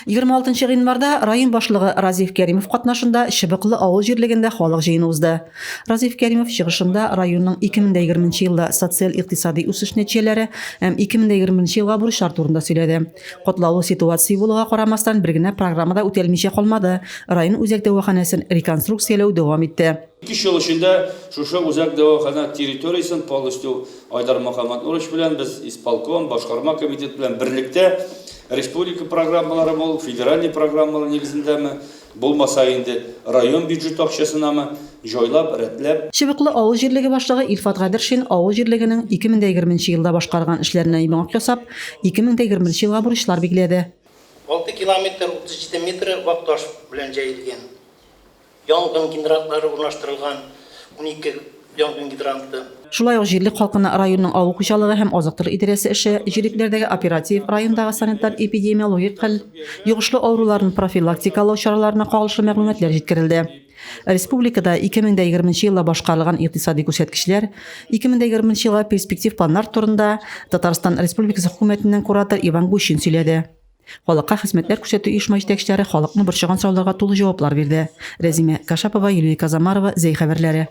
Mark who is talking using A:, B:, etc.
A: 26 гыйнварда район башлыгы Разиф Кәримов катнашында Чыбыклы авыл җирлегендә халык җыены узды. Разиф Кәримов чыгышында районның 2020 елда социаль-икътисади үсеш нәтиҗәләре һәм 2021 елга бурычлар турында сөйләде. Катлаулы ситуация булуга карамастан, бер генә программа да үтәлмичә калмады, район үзәк дәваханәсен реконструкцияләү дәвам итте.
B: Өч ел эчендә шушы үзәк дәваханә территориясен полностью Айдар Мөхәммәтнурович белән без исполком, башкарма комитет белән берлектә республика программаларымы ул, федеральный программалар нигезендәме, булмаса инде район бюджеты акчасынамы, җайлап, рәтләп.
A: Чыбыклы авыл җирлеге башлыгы Илфат Гадершин авыл җирлегенең 2020 нче елда башкарган эшләренә йомгак ясап, 2021 елга бурычлар билгеләде.
C: 6 километр 37 метры вак таш белән җәелгән. Янгын гидрантлары урнаштырылган, 12 янгын гидранты.
A: Шулай ук җирлек халкына районның авыл хуҗалыгы һәм азык-төлек идарәсе эше, җирлекләрдәге оператив, райондагы санитар-эпидемиологик хәл, йогышлы авыруларны профилактикалау чараларына кагылышлы мәгълүматлар җиткерелде. Республикада 2020 нче елда башкарылган икътисади күрсәткечләр, 2020 нче елга перспектив планнар турында Татарстан Республикасы Хөкүмәтеннән куратор Иван Гущин сөйләде. Халыкка хезмәтләр күрсәтү оешма җитәкчеләре халыкны борчыган сорауларга тулы җаваплар бирде. Рәзимә Кашапова, Юлия Казамарова, Зәй хәбәрләре.